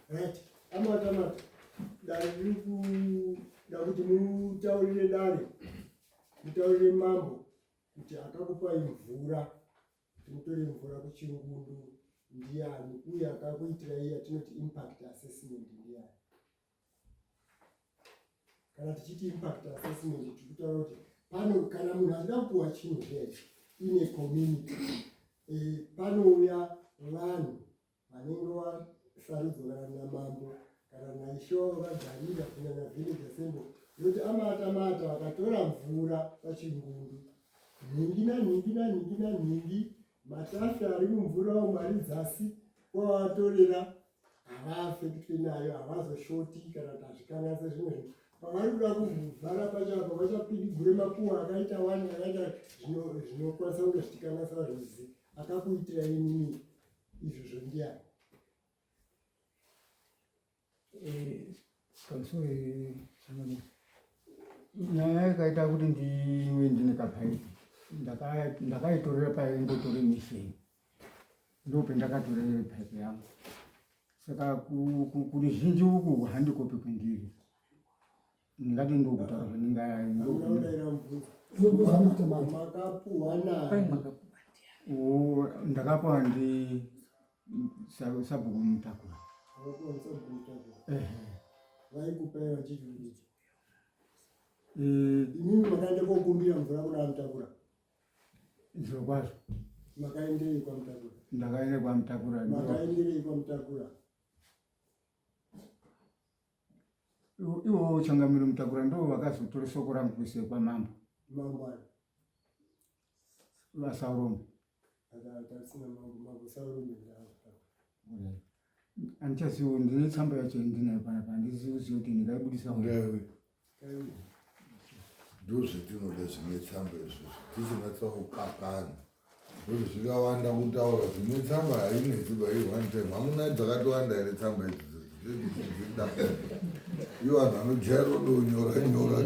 Right. Amata mata. Dare riri kuda kuti mutaurire dare. Mutaurire mambo kuti akakupai mvura kuti mutore mvura kuchingundu ndiani uye akakuitirai yatinoti impact assessment ndiani. Kana tichiti impact assessment tiri kutaura kuti pano kana munhu achida kupuwa chinhu zviya ine community e, panouya vanhu vanenge vasarudzwa kana namambo kana naishe wavo vagarira kunyanya village assembly yokuti amata mata vakatora mvura pachingundu nhingi nanhingi nanhingi nanhingi matafi ari mumvura umu ari dzasi kwavatorera havaafektwe nayo havazoshoti kana kuti hazvikanganise zvimwe zvinhu pavari kuda kuvhara pacho apa vachapidigure makuwa akaita wani akaita zvinokwanisa kunge zvichikanganisa rwizi akakuitira inini izvozvo ndiyani eh, pamusoro nyaya yakaita kuti ndiwe ndine kapaipi ndakaitorera paingotore misheni ndopendakatorera paipi yangu saka kuruzhinji uku handikopi kwendiri ndingati ndokutaura zvandingandakapuwa ndi sabhuku mutakura imimi makaenda kokumbira mvura kuna mutakura Zviro kwazvo. Makaenderei kwaMutakura? Ndakaenda kwaMutakura. Makaenderei kwaMutakura? Iwo changamire Mutakura ndo vakazotora soko rangu kuise kwamambo. Mambo ani? VaSaurombe. Akatasina mambo, mambo Saurombe ndava. Andichazivo ndine tsamba yacho ndinayo panapa handizivi kuziva kuti ndingaibudisa. Ndewe. Ndozvatinoda zvine tsamba izvozvo tisina tsaukakana ndokuti zvikawanda kutaura zvine tsamba hainetsi by one time hamuna dzakatowanda here tsamba idzi dzida ivo vanhu vanojaira kudonyora nyora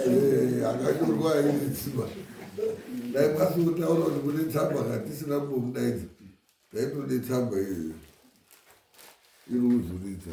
eh, akanyorwa hainetsi ba dai mwasi kutaura kuti kune tsamba katisina kumbomudaidza taitode tsamba iyoyo iri kuzuridza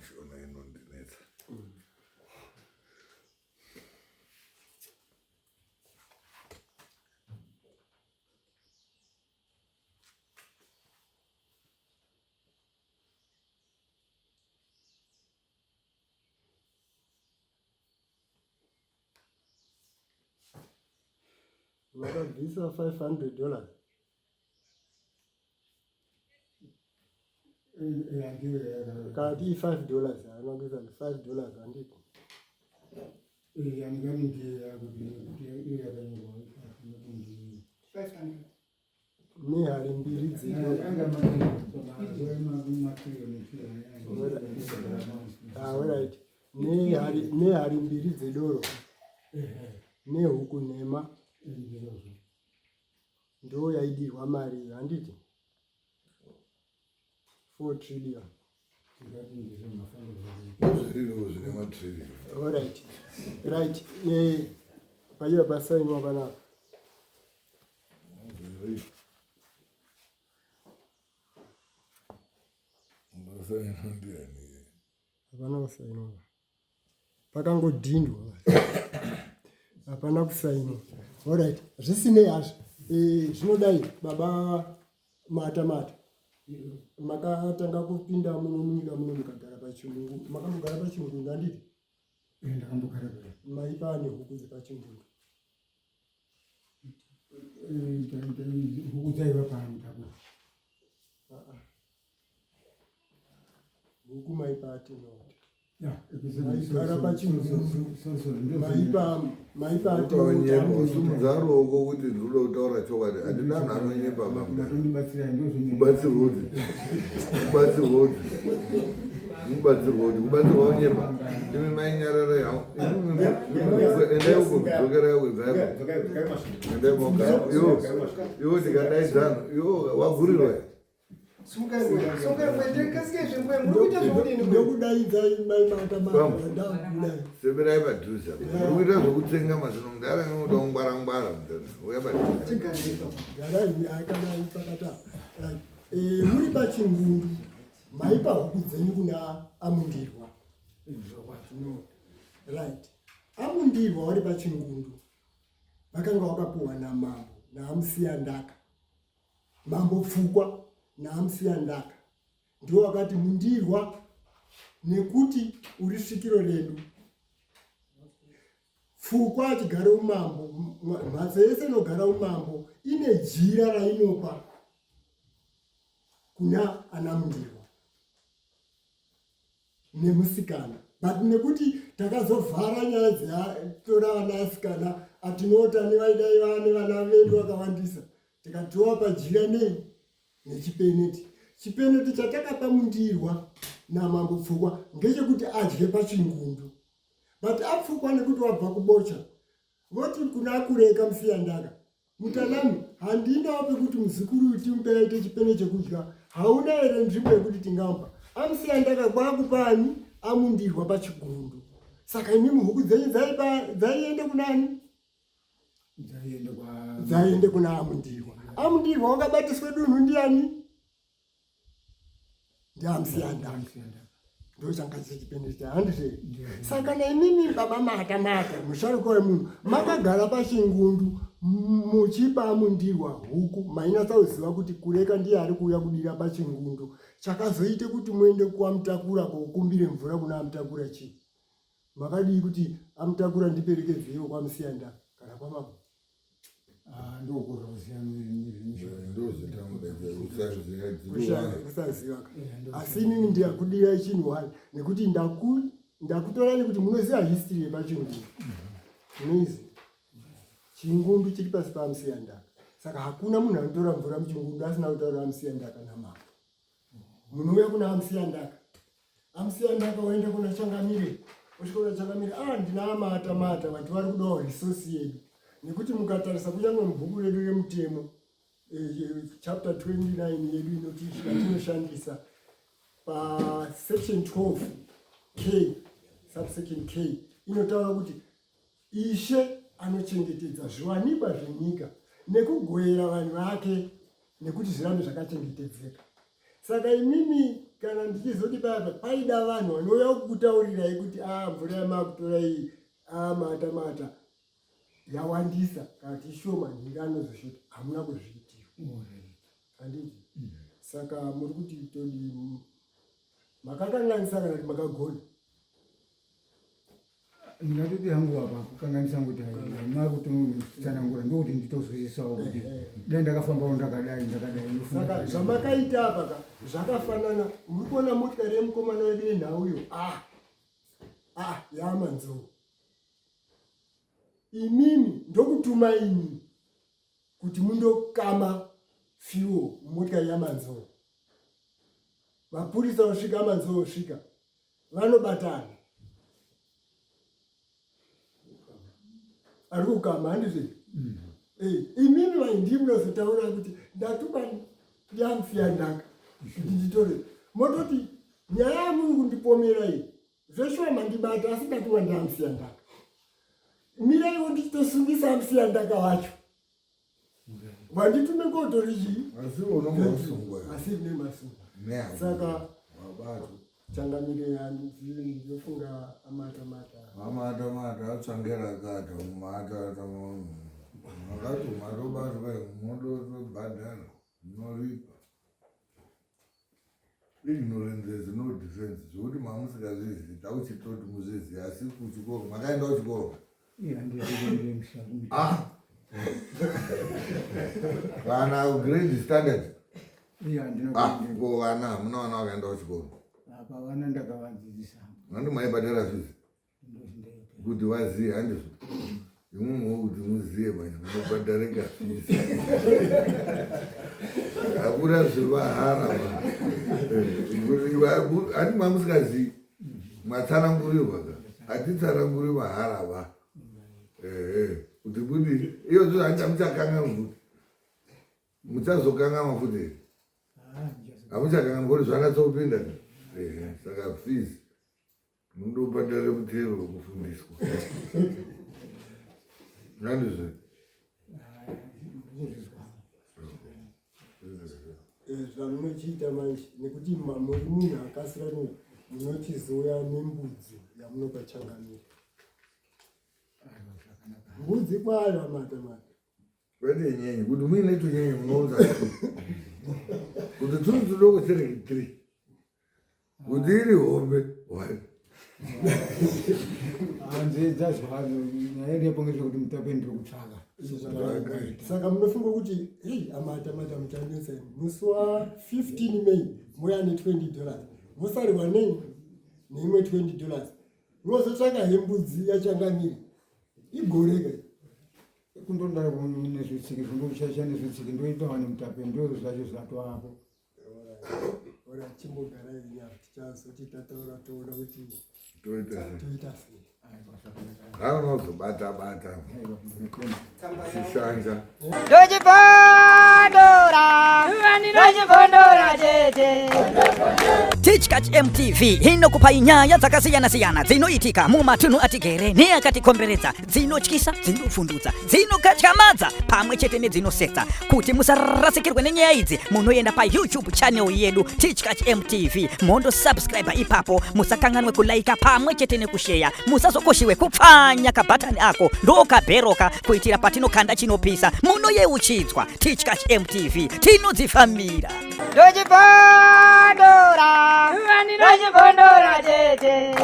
Shona inondinetsa. Vakabvisa 500 dollars. Kana tii 5 dollars haana kuisa 5 dollars handiti. Nehari mbiri dzedoro. Nehari mbiri dzedoro nehuku nhema ndo yaidirwa mari iyo handiti 4 trillion. Alright. Right. Eh, paiva pasainwa panapa. Hapana kusainwa. Pakangodhindwa. Hapana kusainwa. Alright. Zvisinei hazvo. Eh, zvinodai baba mata mata. Makatanga kupinda muno munyika muno mukagara pachirungu. Makambogara pachirungu handiti? Eh, ndakambogara. Maipa nehuku dzepachirungu. Huku dzaiva pamutakura. Huku maipa atinoti. Maigara pachinhu maipa maipa Utaonyepa usimudza ruoko kuti ndinoda kutaura chokwadi handina anhu anonyepa Matondibatsira ndozvine. Kubatsirwa kuti kubatsirwa kuti mubatsirwa kuti kubatsirwa kunyepa imi mainyarara yao endai uko dzokerai uko ibvaipo endai moga iwo iwo tikadaidzana iwo wagurirwa Ndokudaidzai mai mata mata ndakudai. Seberai padhuze apo. Muri kuita zvekutsenga mazino mudhara inoda kungwara ngwara mudhara. Uya padhuze. Garai akanai pakata. Right. Eh, muri pachingundu maipa huku dzenyu kuna Amundirwa. No. Right. Amundirwa wari pachingundu vakanga wakapuhwa namambo naaMusiyandaka. Mambo Pfukwa naaMusiyandaka ndiwo wakati Mundirwa nekuti uri svikiro redu. Pfukwa achigara umambo, mhatso yese inogara umambo ine jira rainopa kuna anaMundirwa nemusikana but nekuti takazovhara nyaya dzeatora vana asikana atinota nevaidai vane vana vedu vakawandisa tikatowapa jira nei nechipeneti. Chipeneti chatakapa Mundirwa namambo Pfukwa ngechekuti adye pachingundu but apfukwa nekuti wabva kubocha voti kuna Kureka Musiyandaka Mutanami handinawo pekuti muzukuru uyu timupe aite chipene chekudya hauna here nzvimbo yekuti tingamupa aMusiyandaka kwakupani aMundirwa pachigundu saka imimi huku dzenyu dzaienda kunani dzaiende kuna amundirwa amundirwa wakabatiswe dunhu ndiani ndiamusiyandaka ndochanga chichipenesta handizve saka naimimi baba mata mata musharuka wemunhu makagara pachingundu muchipa amundirwa huku mainatsa kuziva kuti kureka ndiye ari kuuya kudira pachingundu chakazoite kuti muende kwamutakura kokumbire mvura kuna amutakura chii Makadii kuti amutakura ndiperekedzeiwo kwaMusiyanda kana kwamambo? Ah, Kusaziva ka. Asi inini ndiyakudirai chinhu one nekuti ndakutorai nekuti munoziva history yepachingundu. Munoiziva. Chingundu chiri pasi paMusiyandaka. Saka hakuna munhu anotora mvura muchingundu asina kutaura aMusiyandaka namambo. Munouya kuna aMusiyandaka. Amusiyandaka waenda kuna Changamire, osvika kuna Changamire, ah ndina amata mata vanhu vari kudawo resource yedu. Nekuti mukatarisa kunyange mubhuku redu remutemo chapter 29 yedu inoti yatinoshandisa pa section 12 K subsection K inotaura kuti Ishe anochengetedza zviwanikwa zvenyika nekugoera vanhu vake nekuti zvirambe zvakachengetedzeka. Saka imimi kana ndichizoti paya paida vanhu vanouya kukutaurirai kuti a ah, mvura yamakutora iyi a ah, mata mata yawandisa kana kuti ishoma nhingi anozoshota hamuna kuzviitirwa handiti saka muri kuti todii makakanganisa kana kuti makagona Ndingatoti hangu apa kukanganisa kuti makutotsanangura ndokuti nditozwisisawo kuti dai ndakafambawo ndakadai ndakadai saka zvamakaita apa ka zvakafanana muri kuona motikari yemukomana wedu yenhau iyo ah ah yamanzou imimi ndokutuma ini kuti mundokama fuel mumotikari yamanzou mapurisa osvika amanzou osvika vanobatana ari kukama handizve mm. eh, imimi vaindi munozotaura kuti ndatukwa ndiamsiyandaka kuti nditore mototi nyaya yamuri kundipomera iyi zveshuwa mandibata asi ndatukwa ndiamsiyandaka miraiwo ndichitosungisa amsiyandaka wacho Vanditume kotori chii? Asi unonga wasungwa. Asi ne masungwa. Saka wabatwa. Changamire ndinofunga amata mata. Amata mata atsvangera akata mata ata makati matobatwa munotobhadhara munoripa. Ignorance is no defense zvekuti mamusingazvizivi tauchitoti muzvizivi asi kuchikoro makaenda kuchikoro ah. Vana grade standard ah, ko vana hamuna vana vakaenda kuchikoro apa vana ndakavadzidzisa. Handi maibhadhara fees kuti vazive handizvo imwimwewo kuti muzive manje munobhadharika fees hakuna zvemahara handi mamusingazivi matsanangurirwa ka hatitsananguri mahara va kuti kuti iyozvo handi hamuchakanganwi kuti muchazokanganwa futi here hamuchakanganwa kuti zvanyatsokupinda saka fees munobhadhara mutero wekufundiswa nandizve eh, zvamunochiita manje nekuti muri munhu akasira munochizouya nembudzi yamunopa changamire mbudzi kwayo amata mata Kwete nyenye kuti muine tunyenye munounza kuti turi tudoko tiri tiri kuti iri hombe one hanzi dzazvazo nyaya iripo ngezvekuti mutape ndiri kutsvaka saka munofunga kuti hei amata mata muchanetsa musi wa 15 may mouya ne 20 dollars mosarirwa nei neimwe 20 dollars mozotsvaka hembudzi yachangamire igore ka Kundonda nezvitsiki zvondochacha nezvitsiki ndoita vanhu mutape ndo zvacho zvatoapo. Ora chimbogara inya tichazoti tataura toona kuti toita sei. Vanozobata bata chishanja. Ndochibondora ndochibondora tete. Tichkach MTV inokupai nyaya dzakasiyana-siyana dzinoitika mumatunhu atigere neakatikomberedza dzinotyisa dzinofundutsa dzinokatyamadza pamwe chete nedzinosetsa kuti musarasikirwe nenyaya idzi munoenda payoutube channel yedu tichkach mtv mondosubscribe ipapo musakanganwe kulaika pamwe chete nekusheya musazokoshiwe kupfanya kabhatani ako ndokabheroka kuitira patinokanda chinopisa munoyeuchidzwa tichkach mtv tinodzifambira Ndochibondora, ndochibondora tete.